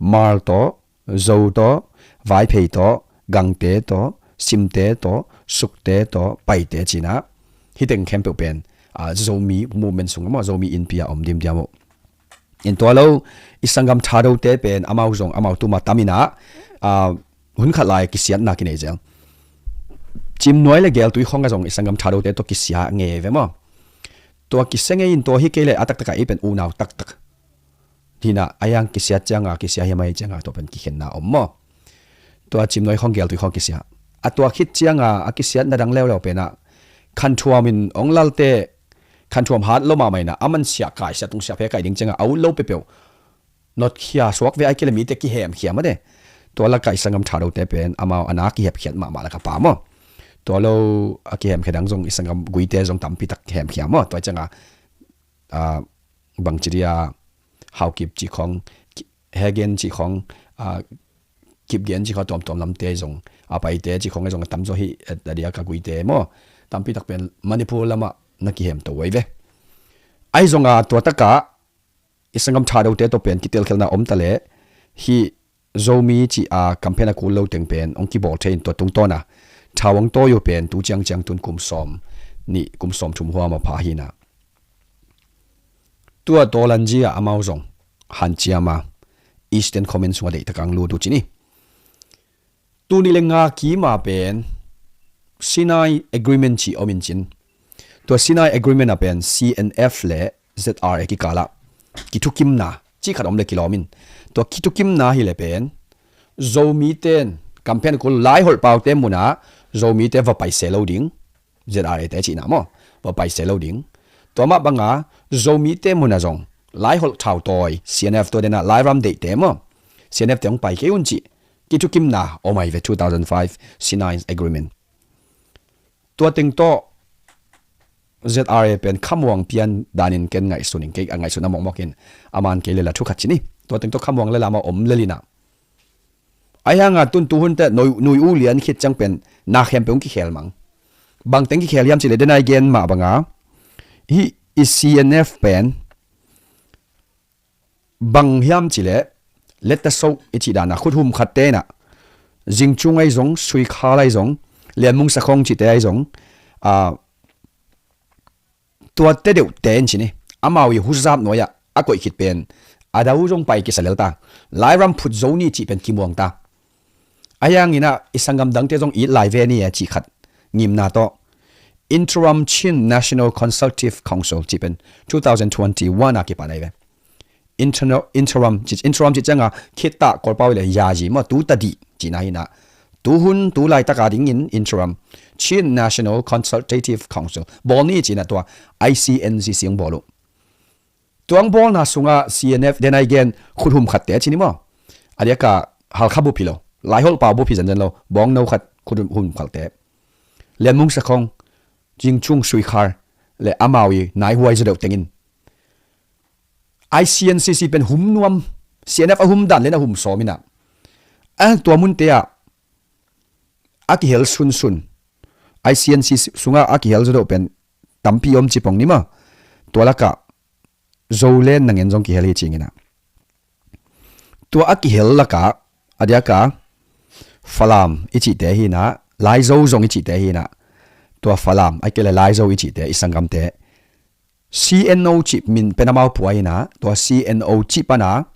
Hmar tawh, Zo tawh, Vaiphei tawh, Gangte tawh, Simte tawh, Sukte tawh, Paite cinah. Hiteng khempeuh pen, a, Zomi movement sung a maw, Zomi innpi a om dimdiam uh. In tua lo, i sanggam Thadote pen amau zong amau tuma taminah, a, hun khat lai kisiatna kinei zel. Cimnuai le Geltui khong a zong i sanggam Thadote tawh kisia ngei ve maw. Tua kisia ngei in tua hi kei le a taktakah i pen unau taktak hinah a hiang kisiat cianga kisia hi mai cianga tua pen kikhenna om maw. Tua Cimnuai khong Geltui khong kisia. A tua khit cianga a kisiatna dang leuleu penah Khanthuam in ong lalte Khanthuam hat lo mahmah inah a man siah kai siah tung siah phe kai ding cianga a ut lo peuhpeuh notkhia suak ve ai kei le mite kihemkhia mah de. Tua lakah i sanggam Thadote pen amau a na kihepkhiat mahmah laka pa maw. Tua lo a kihemkhia dang zong i sanggam Guite zong tampi tak hemkhia maw. Tua cianga, ah, bangci dia, Haokip cih khong, Ki-, Hegen cih khong, ah, Kipgen cih khong tuamtuam lamte zong, a Paite cih khong zong a tamzaw hi, eh, a diak a Guite maw. Tampi tak pen Manipur lamah na kihem to uh ahi ve. Ahi zonga tua takah i sanggam Thadote tawh pen kitelkhelna om ta leh, hih Zomi cih a campaign a kul lo teng pen hong kibawl thei in tua tungtawna thau hong tawi uh pen tu ciangciang tun kum sawm nih, kum sawm thum huam a pha hi na. Tua Tawlanji ah amau zong hanciam a, Eastern Command sungah deihtak a hong lut uh ci ni. Tul nih le nga kim a pen Sinai Agreement cih om in cin. Tua Sinai Agreement ah pen C N F le Z R A kikal ah kithukimna cih khat om le kilawm in. Tua kithukimna hi le pen Zomite in campaign kul, Laiholh paute munah Zomite va pai se lo ding. Z R A te cihna maw, va pai se lo ding. Tua mah banga Zomite munah zong Laiholh thautawi, C N F tua dena Lairam deihte maw, C N F te hong pai kei un cih kithukimna om ahi ve, two thousand five Sinai Agreement. Tua teng tawh Z R A pen khamuang pian danin ken ngaihsun in, kei a ngaihsun a mawkmawk in, a man kei lela thu khat ci ni. Tua teng tawh khamuang le lam a om lel in ah, ahi hanga tun tuhun teh nui, nui u lian khit ciang pen na khempeuh hong kikhel mang. Bang teng kikhel hiam cih leh, dena i gen mah banga, hih i C N F pen bang hiam cih leh, Letaso i cih dan a khuthum khatte in ah, Zingchung ahi zong, Suikhal ahi zong, Lianmung Sakhong cihte ahi zong, ah, tuate deuhte in ci ni, amau i huzap nuai-ah a koih khit pen a dau zong pai kisa lel ta. Lairam phut zo ni cih pen kimuang ta. Ahi hangin ah i sanggam dangte zong it lai ve ni e cih khat ngimna tawh, Interim Chin National Consultative Council cih pen two thousand twenty-one a kipan ahi ve. Internal, interim, ci, interim cih cianga khitah Kawlpau le yayi maw, tu tadih cihna hi na. Tuhun, tu laitaka dingin interim Chin National Consultative Council bawl ni cih na, tua I C N C C hong bawl uh. Tua hong bawlna sungah C N F, dena i gen khuthum khatte ci ni maw, a diaka Halkha bup hi lo, Laiholh pau bup hi zenzen lo, Bawngno khat khuthum khatte, Lianmung Sakhong, Zingchung, Suikhal le amau i naihuai zaw deuh tengin I C N C C pen hum nuam, C N F a hum dan le na hum sawm in ah, a tua munte ah a kihel sunsun, I C N C C sungah a kihel zaw deuh pen tampi om ci pong ni maw. Tua lakah Zoland nangen zong kihel hi ci ing in ah, tua a kihel lakah a diaka Falam i cihte hi na, Laizo zong i cihte hi na, tua Falam, ahih kei leh Laizo i cihte, i sanggamte, C N O cih min pen amau pua hi na, tua C N O cih pana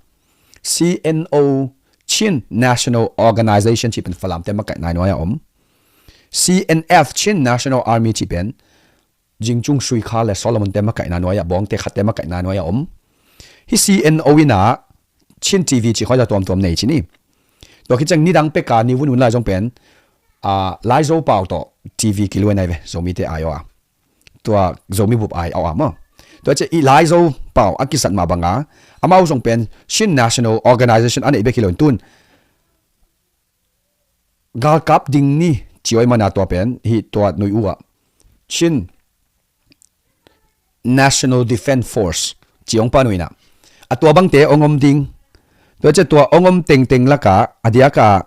C N O, Chin National Organization cih pen Falamte makaihna nuai-ah om. C N F, Chin National Army cih pen Zingchung, Suikhal le Solomon te makaihna nuai-ah, Bawngte khatte makaihna nuai-ah om. Hih C N O in ah Chin T V cih khawi-ah tuamtuam nei ci ni. Tua khit ciang nidang peka ni vunvun lai zong pen, ah, Laizo pau tawh T V kiluai nai ve, Zomite ai aw a. Tua Zomi bup ai aw a maw. Tua ciang i Laizo pau a kizat mah banga, amau zong pen Chin National Organization a neih bek hi lo in tun galkap ding ni ci-a i mana tua pen, hih tua nui uh ah Chin National Defense Force ci hong pan uh in ah, a tua bangte hong om ding. Tua ciang tua hong om tengteng lakah a diaka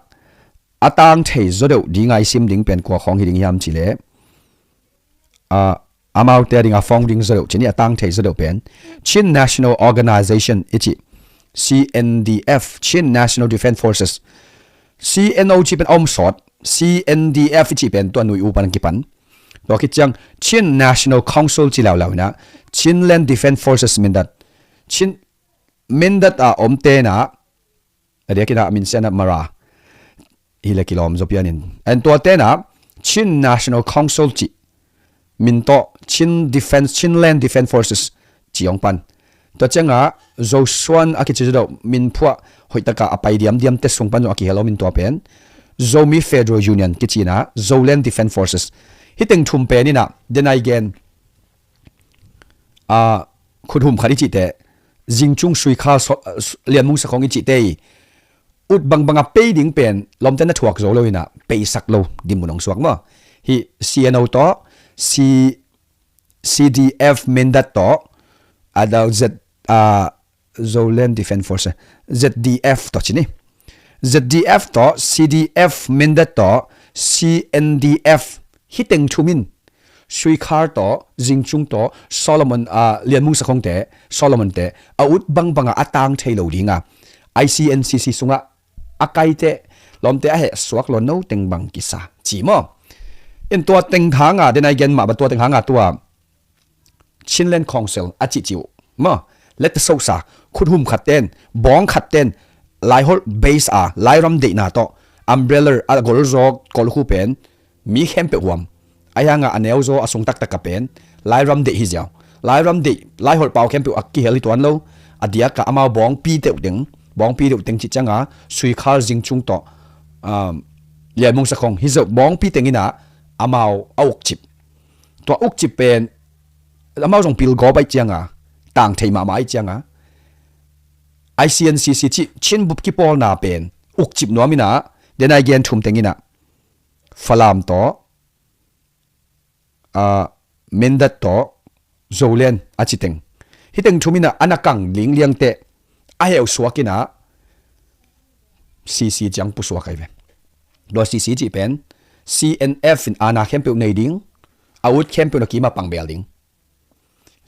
a tang thei zaw deuh ding a i sim ding pen kua khawng hi ding hiam cih leh, ah, amaute a dinga founding zaw deuh ci ni, a tang thei zaw deuh pen Chin National Organization i cih, C N D F, Chin National Defense Forces. C N O cih pen a om sawt, C N D F i cih pen tua nui uh pan kipan. Tua khit ciang Chin National Council ci laulau in ah, Chinland Defense Forces, Mindat. Chin, Mindat a omte in ah, a diakin ah minsiatna Mara hi le kilawm zaw pian in, and tuate in ah Chin National Council cih min tawh Chin Defense, Chinland Defense Forces ci hong pan. Tua ciangah Zosuan a kici zaw deuh, min phuah hoih takah a pai diamdiamte sung pan zong a kihel om in tua pen Zomi Federal Union kici in ah Zoland Defense Forces. Hih teng thum pen in ah, dena i gen, ah, khuthum khat i cihte, Zingchung, Suikhal, So-, ah, Lianmung, Sakhong i cihte i ut bangbang a pei ding pen lawmte na thuak zo lo in ah, peisak lo dinmun hong suak maw. Hih C N O tawh, C, C D F Mindat tawh, a dau Z, a, Zoland Defense Force, Z D F tawh ci ni. Z D F tawh, C D F Mindat tawh, C N D F, hih teng thum in Suikhar tawh, Zingchung tawh, Solomon, a, Lianmung Sakhongte, Solomonte a ut bangbanga a tang thei lo dinga, I C N C C sungah a kaite, lawmte a heh suak lo no teng bang kisa ci maw? In tua teng hanga, den a i gen mah bang tua teng hanga tua Chinland Council a cihcih uh maw? Letta sosa, khuthum khat ten, bawng khat ten, Laiholh base a, Lairam deihna tawh, umbrella a golzaw kolkhu pen mi khempeuh huam. Ahi hanga a neuzaw a sung taktak a pen Lairam deih hi ziau. Lairam deih, Laiholh pau khempeuh a kihel hi tuan lo. A diaka amau bawngpi deuh teng, bawngpi deuh teng cih cianga Suikhar, Zingchung tawh, um, Lianmung Sakhong hi zeuh bawngpi teng inah amau a ukcip. Tua ukcip pen amau zong pilgawp ahih cianga, tang thei mahmah ahih cianga, I C N C C cih Chin bup kipawlna pen ukcip nuam inah, den a i gen thum teng inah Falam tawh, a, Mindat tawh, Zoland a ci teng, hih teng thum inah a na kang lingliangte a heu suak inah C C ciang pusuak ahi ve. Tua C C cih pen C N F in aana khempeuh nei ding, a ut khempeuh na kima pangbel ding.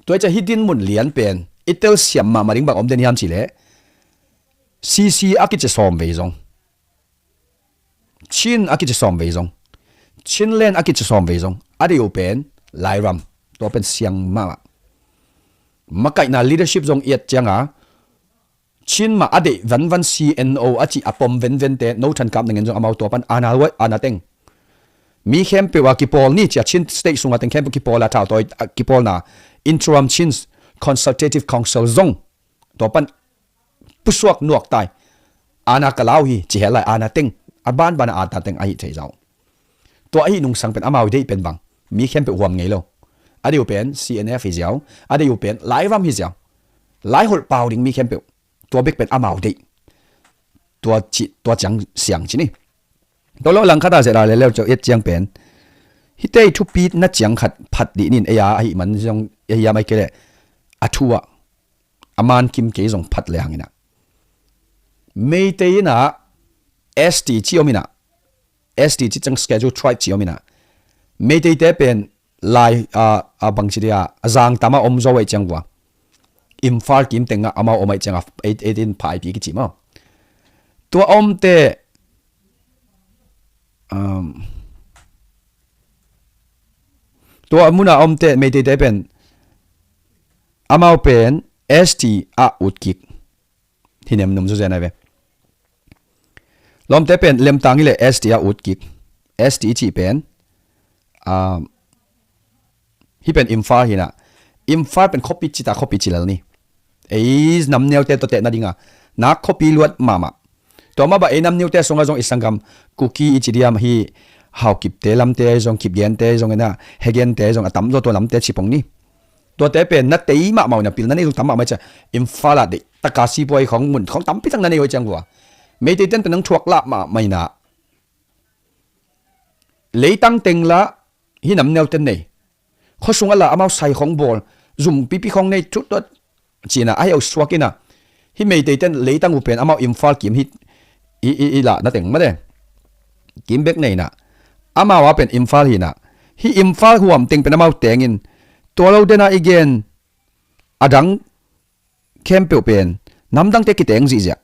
Tua i ca hih dinmun lian pen i telsiam mahmah ding bang om den hiam cihleh, C C a kici sawm vei zong, Chin a kici sawm vei zong, Chinland a kici sawm vei zong, a deih uh pen Lairam, tua pen siang mahmah. Makaihna leadership zong i et cianga, Chin mah a deih vanvan C N O a cih a pom venvente, no thankap nangin zong amau tua pan aana, aana teng. Mi khempeuh a kipawl ni cia Chin State sunga teng khempeuh kipawl a thautawi a kipawlna Interim Chin Consultative Council zong tua pan pusuak nuak tai. Aana ka lau hi ci hel lai, aana teng, a banbana aana teng ahi thei zau. Tua ahi nungsang pen amau deih pen bang, mi khempeuh huam ngei lo. A deih uh pen C N F hi ziau, a deih uh pen Lairam hi ziau. Laiholh pau ding mi khempeuh. Tua bek pen amau deih. Tua ci, tua ciang siang ci ni. Tua lo langkhata zet a leleu ciau et ciang pen, hih tei thupi na ciang khat phat dih nin, ei a ahi man zong, ei a mai kei leh a thu ah a man kim kei zong phat le hang inah, Meitei inah S T ci om inah, S T ci ciang Schedule Tribe ci om inah, Meiteite pen lai, a, a bangci dia, a zangtama om zo ei ciang vua, Imphal kim tengah amau om ei cianga, ei, ei in pha ei pi kici maw? Tua omte, um, tua muna omte Meiteite pen amau pen S T a utkik. Hi nem num zuzen a ve. Lawmte pen lemtang hi le S T a utkik. S T i cih pen, ah, hi pen Imphal hinah. Imphal pen khuapi cita khuapi cilal ni. Ei nam neute tawte nadinga nak khuapi luat mahmah. Tua mah bang ei nam neute sungah zong i sanggam Kuki i ci diam hi, Haukipte lamte zong, Kipgente zong inah, Hegente zong a tamzaw tua lamte cipong ni. Tuate pen na tei mahmah uh na pilna nei zong tam mahmah cia. Imphal ah deih taka sipuai khong mun khong tampi tak na nei uh ciang vua. Meiteiten pen nang thuak lah mahmah inah. Leitang teng lah hi nam neuten nei. Khuasung a lah amau sai khong bawl, zum pipi khong nei thut tuat. Cina a heusuak inah. Hi Meiteiten leitang uh pen amau Imphal kim hi, i, i, i lah na teng mate. Kim bek nei inah. Amau a pen Imphal hinah. Hi Imphal huam teng pen amau tengin. Tua lo dena i gen a dang khempeuh pen namdangte kiteng zihziah.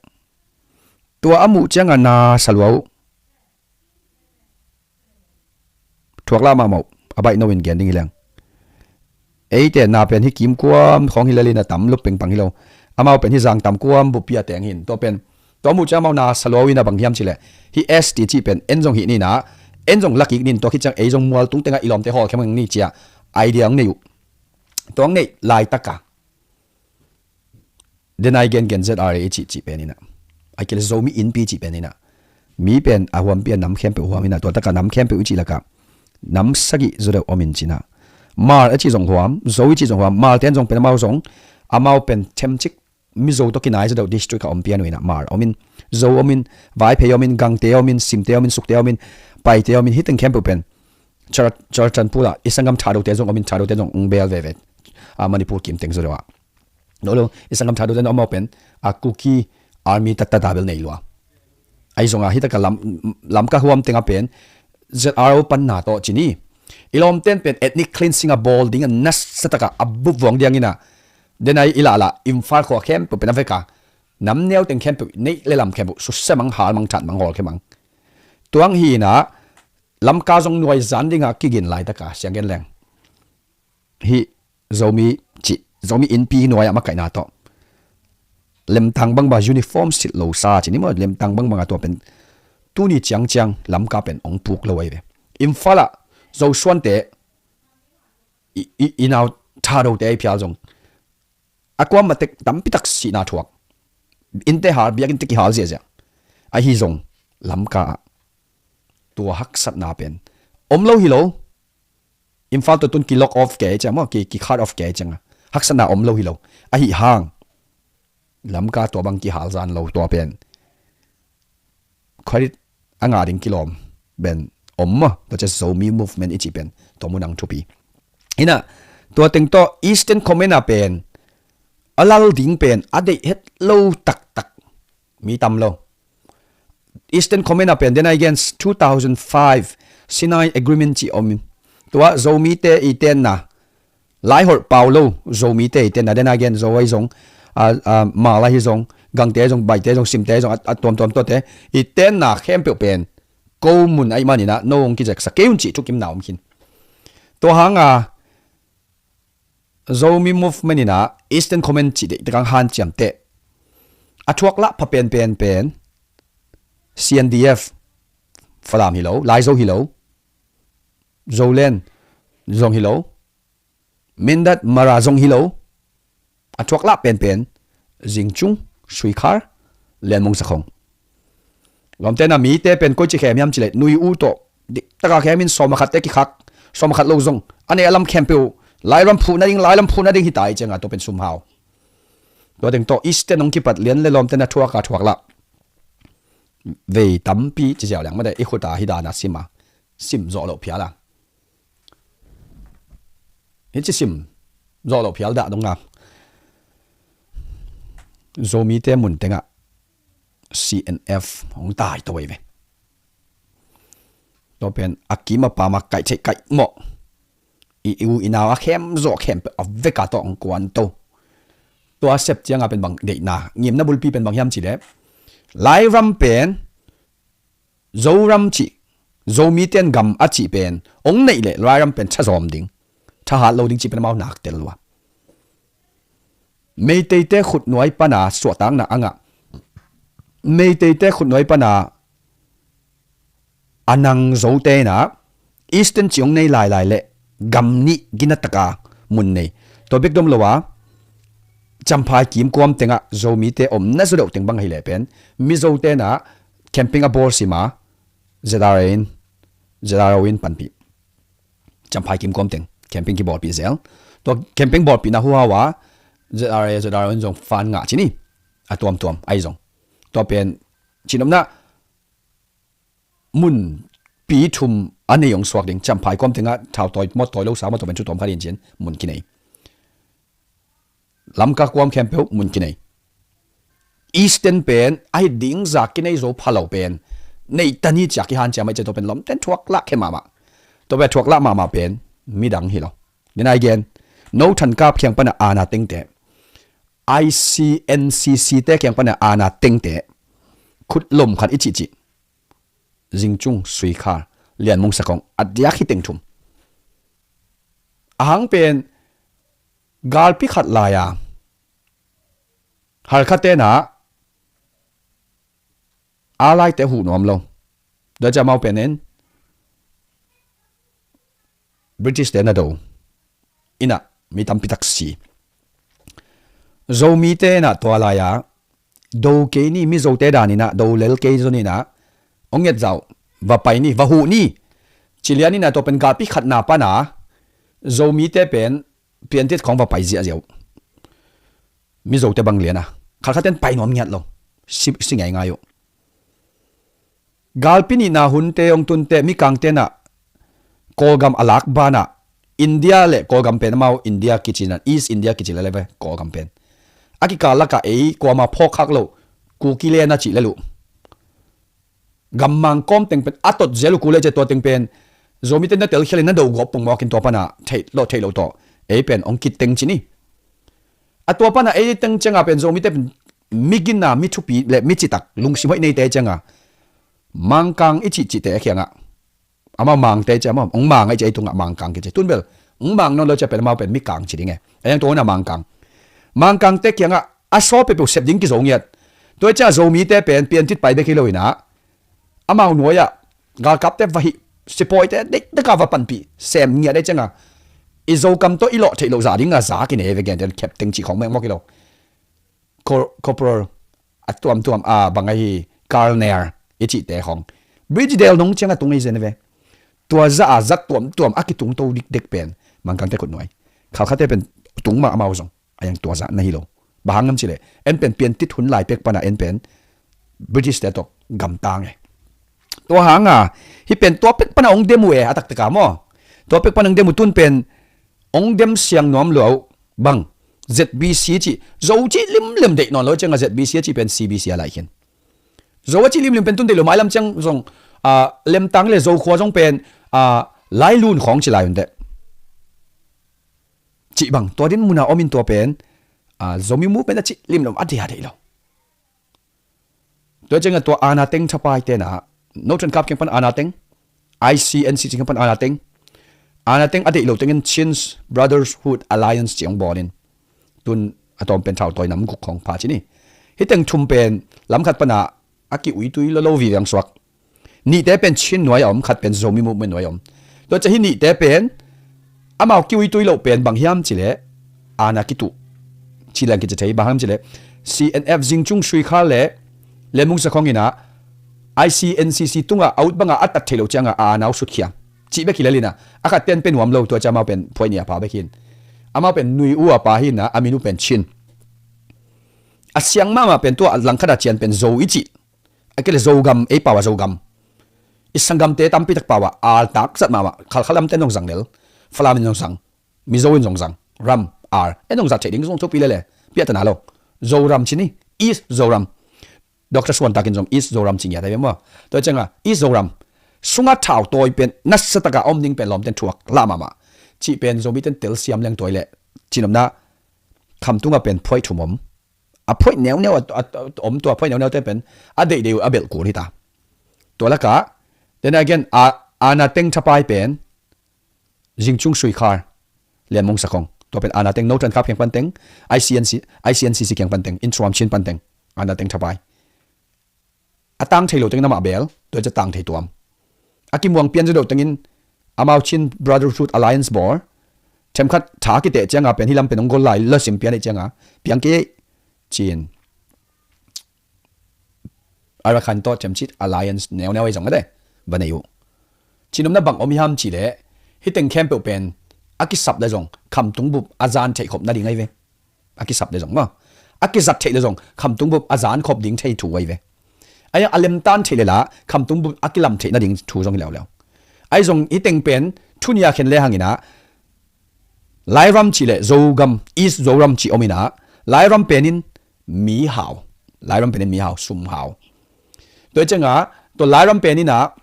Tua a muh cianga na salua uh. Thuak lah mahmah uh, a baih no in gen ding hi leng. Eite na pen hi kim kuam khong hi lelin a tam lup pengpang hi lo. Amau pen hi zang tam kuam bupi a teng hin. Tua pen, tua muh ciang amau na salua uh inah bang hiam cileh. Hi S T cih pen en zong hih ninah, en zong lakik nin tua khit ciang ei zong mual tung tengah i lawmte hawl khem ang ni cia. Idea ang nei uh. Tua ang neih laitaka. Denai gen gen Z R A i cih cih pen inah. A kile Zomi Inpi cih pen inah. Mi pen a huampi a nam khempeuh huam inah. Tua taka nam khempeuh i cih lakah nam sagih zaw deuh om in cinah. Hmar a cih zong huam, Zo i cih zong huam, Hmarten zong pen amau zong. Amau pen themcik Mizo tawh kinai zaw deuh district a om pian uh inah Hmar om in, Zo om in, Vaiphei om in, Gangte om in, Simte om in, Sukte om in, Paite om in, hiteng khempeuh pen Chur-, Churachandpur ah i sanggam Thadote zong om in, Thadote zong ong bel veve. A, Manipur kim teng zaw lo ah. No lo, i sanggam Thadote zong om a pen, a, Kuki Army tattata bel nei lua. Ahi zong a, hi taka Lam-, Lamka huam teng a pen, Z R O panna tawh ci ni. I lawmten pen ethnic cleansing a bawl ding a nasa taka a bup vuang diang ina. Den ai i lahlah, Imphal khua khempeuh pen a veka. Nam neu teng khempeuh, neih le lam khempeuh, susia mang, hal mang, that mang, hawl khe mang. Tuang hi ina, Lamka zong nuai zan dinga kigin laitaka siang gen leng. Hih Zomi cih, Zomi innpi nuai-ah makaihna tawh lemtang bangbang uniform silh lo sa ci ni maw, lemtang bangbang a tua pen tuni ciangciang Lamka pen ong puk lo ahi ve. Imphal ah Zosuante i, i, i nau Thadote ahi phial zong a kuam matek tampitak sihna thuak. Innte hal, biakinn te kihal ziahziah. Ahi zong Lamka ah tua haksatna pen om lo hi lo. Imphal tua tun ki lock off kei ciang maw, ki, ki cut off kei ciang a haksatna om lo hi lo. Ahi hang Lamka tua bang kihal zan lo tua pen credit a ngah ding kilawm pen om maw. Tua ciang Zomi movement i cih pen tua munang thupi. Hi ina, tua teng tawh Eastern Command a pen a lal ding pen a deih het lo taktak mi tam lo. Eastern Command a pen, then again, two thousand five Sinai Agreement ci om in. Tua Zomite i tenna, Laiholh pau lo Zomite i tenna, then again, Zo ahi zong, a, a, Mal ahi zong, Gangte ahi zong, Baite ahi zong, Simte ahi zong, a, a tuamtuam tuate i tenna khempeuh pen ko mun ahi manin ah no ong kizeksa kei un cih thukimna om khin. Tua hanga Zomi Movement in ah Eastern Command cih deih tekang hanciam teh a thuak lah pha penpen pen C N D F, Falam hi lo, Laizo hi lo, Zoland zong hi lo, Mindat Mara zong hi lo, a thuak lah penpen Zingchung, Suikhar, Lianmong Sakhong. Lawmte na mite pen koici khem hiam cileh nui u tawh diktaka khem in sawm a khat te kikhak, sawm a khat lo zong a nei a lam khempeuh Lairam phuh nading, Lairam phuh nading hi ta i cianga tua pen sum hau. Tua teng tawh Eastern hong kipat lian le lawmte na thuaka thuak lah vei tampi ci ziau leng mate i khuta hi dana sima sim zawh loh phial a. Hi ci sim zawh loh phial dah dong a Zomite mun tengah C N F hong tai to vei ve. Tua pen a kim a pama kaih theih kaih mawh i, i u i nau a khem zawh khempeuh a veka tawh hong kuan to. Tua sep cianga pen bang deihna ngimna bulpi pen bang hiam cileh Lairam pen Zoram cih, Zomite in gam a cih pen ong neih leh Lairam pen tha zawm ding, tha hat lo ding cih pen amau nak tel lua. Meiteite khutnuai pana suahtakna a ngah, Meiteite khutnuai pana a nang Zote in ah Eastern cih ong nei lailai leh gam nih gina taka mun nei. Tua bek dom lo a Champhai kimkuam tengah Zomite omna zaw deuh teng bang ahileh pen Mizote in ah camping a bawl sima Z R A in, Z R O in panpih. Champhai kimkuam teng camping kibawlpih zel. Tua camping bawlpihna huhau a Z R A, Z R O in zong fan ngah ci ni. A tuamtuam ahi zong tua pen cinopna mun pi thum a nei hong suak ding. Champhai kuam tengah thau tawi, mawt tawi lo sa mawt tawi pen thu tawm kha ding cin mun kinei. Lamka kuam khempeuh mun kinei. Eastern pen a hi ding za kinei zo pha lo pen neih ta ni cia kihanciam a i cia tua pen lawmten thuak lah khe mahmah. Tua pen thuak lah mahmah pen midang hi lo. Then again, no thankap khiang pana ana tengte, I C N C C te khiang pana ana tengte khut lom khat i cihcih. Zingchung, Suikhar, Lianmong Sakong a diak hi teng thum. A hang pen galpi khat lai-a Halkha tenah alaite huh nuam lo. Tua ciah amau pen en British te na do inah mi tampi tak si. Zomite inah tua lai-a do kei ni, Mizote dan inah do lel kei zon inah hong ngetzau va pai ni, va huh ni. Cilian inah tua pen galpi khatna pana Zomite pen piantit khawng va pai ziahziah uh. Mizote bang liana Halkha ten pai nuam ngiat lo. Si, si ngaingai uh. Galpi nihna hunte hong tunte mikang tenah Kawlgam a lak banah India le Kawlgam pen amau India kici nan, East India kici le le ve Kawlgam pen. A kikal lakah ei kuama phawk khak loh, Kuki le na cih le luh. Gammang kawm teng pen a tot zel uh kul le cia tua teng pen Zomite na telkhial in na do guap pongmawk in tua pana theih loh theih loh tawh ei pen ong kit teng ci ni. A tua pana ei teng cianga pen Zomite pen mi ginna, mi thupi le mi citak, lungsim hoih neite cianga Mangkang i cih cihte khiangah amau Mangte cia amau ong Mang a i cia ei tungah Mangkang kici. Tun bel ong Mang nawn lo cia pen amau pen Mikang ci ding e. A yang tua hona Mangkang, Mangkangte khiangah a saw peuhpeuh sep ding kizo ngiat. Tua i cia Zomite pen piantit pai bek hi lo inah amau nuai-ah galkapte va hih, sipawite deikdeka va panpih sem ngiat ei cianga i Zokam tawh i lawh theih loh zah dinga za kinei ve gen ten khep teng cih khawng mengmawk hi lo. Cor-, corporal a tuamtuam a bang ahi, colonel i cihte khawng British del nong cianga tung ei zen ve. Tua zah a zat tuamtuam a kitung to dikdek pen Mangkangte khut nuai. Khalkhate pen tung mah amau zong a yang tua zah na hi lo. Bang hang ngam cileh en pen piantit hun lai pek pana en pen British te tawh gamtang e. Tua hanga hih pen tua pek pana ong dem uh e, a taktaka maw. Tua pek pana ong dem uh tun pen ong dem siang nuam lo uh bang Z B C cih, Zo cih limlim deih nawn lo cianga Z B C a cih pen C B C a lai khin. Zo a cih limlim pen tun deih lo mailam ciang zong, ah, lemtang le Zokhua zong pen, ah, Lailun khawng ci lai un teh. Cih bang tua din muna om in tua pen, ah, Zomi movement a cih limlim a deih a deih lo. Tua cianga tua Ana Teng thapai tenah, no ṭhenkap kiang pan Ana Teng, I C N C C kiang pan Ana Teng, Ana Teng a deih lo tengin Chin Brotherhood Alliance ci ong bawlin. Tun a tawm pen thau tawi nam guk khawng pha ci ni. Hih teng thum pen lamkhat pana a ki uitui lo lo vive ang suak. Nihte pen Chin nuai a om, khat pen Zomi movement nuai a om. Tua cia hih nihte pen amau ki uitui loh pen bang hiam cileh ana kituh ci leng kici thei, bang hiam cileh C N F Zingchung Suikhar le Lemung Sakhong inah I C N C C tungah a ut bangah a tat thei lo ciangah a ana uh sutkhiam cih bek hi lel inah a khat ten pe nuam lo, tua cia amau pen phuaih nih a pa bek hin. Amau pen Nui U a pa hinah a min uh pen Chin. A siang mahmah pen tua langkhat a cian pen Zo i cih. A kei le Zogam, ei pau a Zogam. I sanggamte tampitak pau a altak zat mahmah. Khalkhalamte in zong zang lel. Falam in zong zang. Mizo in zong zang. Ram, ar. En zong zat theih ding zong thupi lele. Piahtana lo. Zoram ci ni. East Zoram. Doctor Suan takin zong East Zoram ci ngiat a ve maw. Tua cianga East Zoram sunga thau tawi pen nasataka om ding pen lawmten thuak lah mahmah. Cih pen Zomiten telsiam leng tawi le cinopna khamtunga pen phuaih thum om. A phuaih neuneu a, a, a om tua phuaih neuneute pen a deihdeih uh a belh kul hita. Tua lakah then again a, ana teng thapai pen Zingchung Suikhar, Lianmong Sakhong. Tua pen ana teng no ṭan khap kiang panteng, I C N C, I C N C C kiang panteng, Intruam Chin panteng, ana teng thapai. A tang thei lo tengin amah bel, tua cia tang thei tuam. A kimuang pian zo deuh tengin amau Chin Brotherhood Alliance bawl. Themkhat tha kiteh cianga pen hi lam pen ong gol lai lasim pian ei cianga piang kei ei cin. Arakan tawh themcit alliance neuneu ei zong a de va nei uh. Cinopna bang om hiam cileh hih teng khempeuh pen a kisap le zong khamtung bup a zan theih khop nading ei ve. A kisap le zong maw, a kizat theih le zong khamtung bup a zan khop ding thei thu ei ve. Aia a lemtan theih le la khamtung bup a kilam theih nading thu zong hi leuleu. Ai zong hih teng pen thunia khen le hanginah Lairam cih le Zogam, East Zoram cih om inah Lairam penin mi hau. Lairam penin mi hau, sum hau. Tua cianga tua Lairam peninah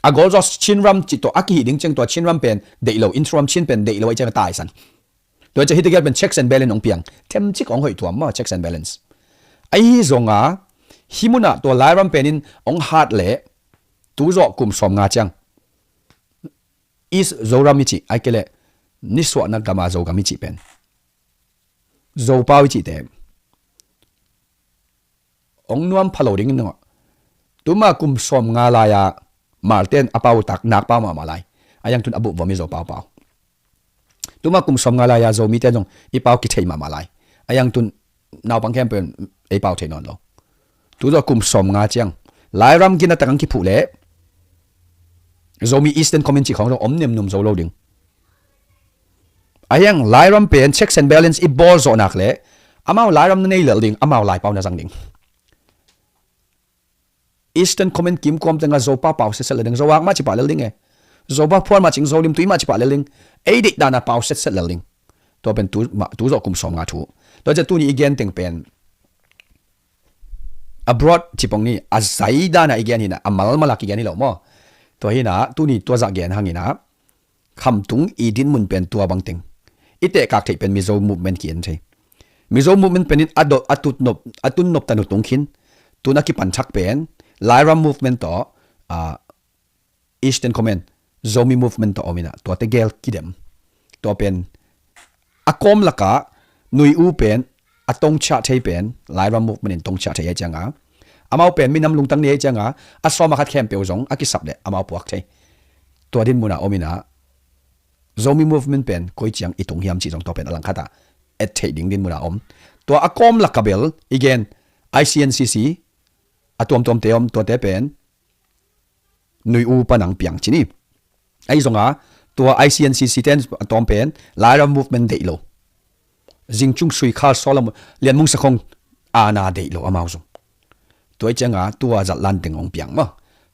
a golzaw Chinram cih tawh a kihih ding ciang tua Chinram pen deih lo, Intruam Chin pen deih lo ai cianga taisan. Tua cia hih tegel pen checks and balance ong piang. Themcik ong hoih tuam maw, checks and balance. Ahi zonga hih munah tua Lairam penin ong hat leh tuzawh kum sawm nga ciang East Zoram i cih ai kei leh nisuahna gama Zogam i cih pen Zopau i cihte ong nuam pha lo ding in tuma kum sawm nga lai-a Malten a pau tak nak pau mahmah lai. A yang tun a bup vom i Zopau pau. Tuma kum sawm nga lai-a Zomite zong i pau kithei mahmah lai. A yang tun naupang khempeuh ei pau thei nawn lo. Tuzawh kum sawm nga ciang Lairam gina tak ang kiphuh leh Zomi Eastern Command cih khawng zong om nemnum zo lo ding. A hiang Lairam pen checks and balance i bawl zawh nak leh amau Lairam na nei lel ding, amau Laipau na zang ding. Eastern Command kimkuam tengah Zopau pau sesel ding, Zoak mah cipah lel ding e. Zo baphuan mah cing, Zo limtui mah ci pah lel ding. Ei deih dan a pau setset lel ding. Tua pen tu, mah, tu zawh kum sawmnga thu. Tua ciang tuni i gen teng pen abroad ci pong ni, a zai dan a i gen hi na, a malmal a kigen hi lo maw. Tua hi na, tuni tua zah gen hang hi na, khamtung i dinmun pen tua bang teng. I tehkak theih pen Mizo movement ki-en thei. Mizo movement pen in a do, a tut nop, a tun nop tanu tung khin. Tun a kipan thak pen Lairam movement tawh, ah, Eastern Command, Zomi movement tawh om hi na, tuate gel kidem. Tua pen a kawm laka Nui U pen a tong ciah thei pen Lairam movement in tong ciah thei hi cianga, amau pen minam lungtang ni hi cianga, a sawm a khat khempeuh zong a kisap le amau puak thei. Tua dinmun a om hi na, Zomi movement pen koi ciang i tung hiam cih zong tua pen a langkhat ah et theih ding dinmun a om. Tua a kawm laka bel i gen I C N C C a tuamtuamte om, tuate pen Nui U pan ang piang ci ni. Ahi zonga tua I C N C C ten a tawm pen Lairam movement deih lo. Zingcung Sui Khal Saw Lam, Lian Mung Sa Khong ana deih lo amau zong. Tua hi cianga tua zat lan teng hong piang maw.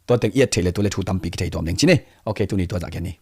Tua teng i et theih le tua le thu tampi kithei tuam ding ci ni. Ok, tuni tua zah gen ni.